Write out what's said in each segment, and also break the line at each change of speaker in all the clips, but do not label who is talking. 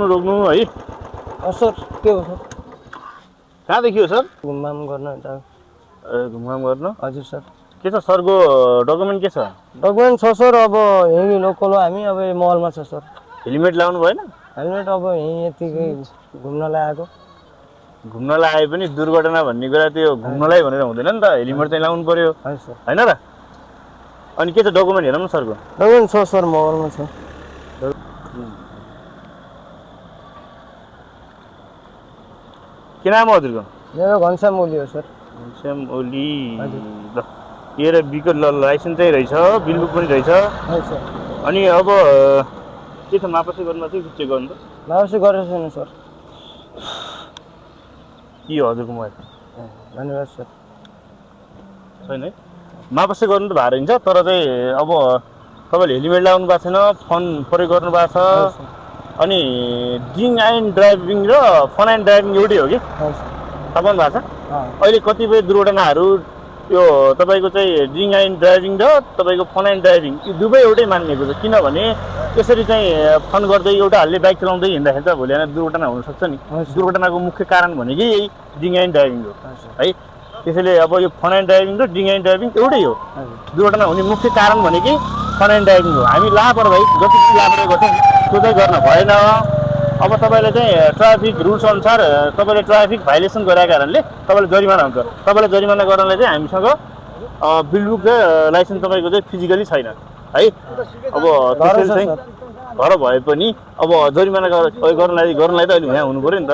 रोक्नु है।
सर के हो सर?
कहाँदेखि हो सर?
घुमघाम गर्न
घुमघाम गर्न?
हजुर सर।
के छ सरको डकुमेन्ट के छ?
डकुमेन्ट छ सर, अब यहीँ लोकल हो हामी, अब मलमा छ सर।
हेलमेट लाउनु भएन?
हेलमेट अब यहीँ यतिकै घुम्नलाई आएको।
घुम्नलाई आए पनि दुर्घटना भन्ने कुरा त्यो घुम्नलाई भनेर हुँदैन नि त, हेलमेट चाहिँ लाउनु पर्यो होइन र? अनि के छ डकुमेन्ट हेरौँ न सरको?
डकुमेन्ट छ सर, मोबाइलमा छ।
के नाम हो हजुरको?
मेरो घनश्याम ओली हो सर।
घनश्याम ओली। ल ए र बीको लाइसेन्स चाहिँ रहेछ, बिलबुक पनि रहेछ। अनि अब के छ, मापसी गर्नु चाहिँ चेक गर्नु त?
मापसी गरेको छैन सर।
के हो हजुरको मोबाइल?
धन्यवाद सर।
छैन है, मापसी गर्नु त भार हुन्छ, तर चाहिँ अब तपाईँले हेलमेट लाउनु भएको छैन, फोन प्रयोग गर्नु भएको छ, अनि ड्रिङ्क एन्ड ड्राइभिङ र फन एन्ड ड्राइभिङ एउटै हो कि थाहा पाउनु भएको छ? अहिले कतिपय दुर्घटनाहरू यो तपाईँको चाहिँ ड्रिङ्क एन्ड ड्राइभिङ र तपाईँको फन एन्ड ड्राइभिङ यो दुवै एउटै मानिएको छ। किनभने यसरी चाहिँ फन गर्दै एउटा हालले बाइक चलाउँदै हिँड्दाखेरि त भोलि दुर्घटना हुनसक्छ नि। दुर्घटनाको मुख्य कारण भनेकै यही ड्रिङ्क एन्ड ड्राइभिङ हो है। त्यसैले अब यो फन एन्ड ड्राइभिङ र ड्रिङ्क एन्ड ड्राइभिङ एउटै हो। दुर्घटना हुने मुख्य कारण भनेकै फन एन्ड ड्राइभिङ हो। हामी लापरवाही जति लापरवाही गर्छौँ त्यो चाहिँ गर्न भएन। अब तपाईँले चाहिँ ट्राफिक रुल्स अनुसार तपाईँले ट्राफिक भाइलेसन गरेको कारणले तपाईँले जरिमाना हुन्छ। तपाईँले जरिमाना गर्नलाई चाहिँ हामीसँग बिलबुक र लाइसेन्स तपाईँको चाहिँ फिजिकली छैन है। अब त्यसैले चाहिँ घर भए पनि अब जरिमाना गर्नलाई त अहिले यहाँ हुनु पऱ्यो नि त।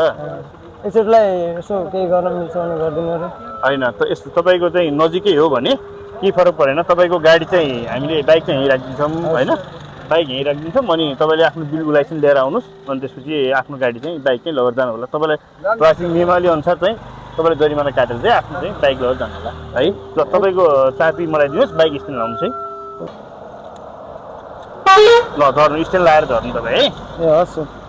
यसोलाई यसो केही गर्न मिल्छ भने गरिदिनु अरे।
होइन त यस्तो तपाईँको चाहिँ नजिकै हो भने केही फरक परेन। तपाईँको गाडी चाहिँ हामीले बाइक चाहिँ यहीँ राखिदिन्छौँ होइन, बाइक यहीँ राखिदिन्छौँ। अनि तपाईँले आफ्नो बिलको लाइसेन्स लिएर आउनुहोस्, अनि त्यसपछि आफ्नो गाडी चाहिँ बाइक चाहिँ लगेर जानु होला। तपाईँलाई ट्राफिक नियमावली अनुसार चाहिँ तपाईँले जरिमाना काटेर चाहिँ आफ्नो चाहिँ बाइक लगेर जानु होला है। ल तपाईँको चाबी मलाई दिनुहोस्, बाइक स्ट्यान्ड लाउनु चाहिँ। ल झर्नु, स्ट्यान्ड लगाएर झर्नु तपाईँ है।
ए हस्।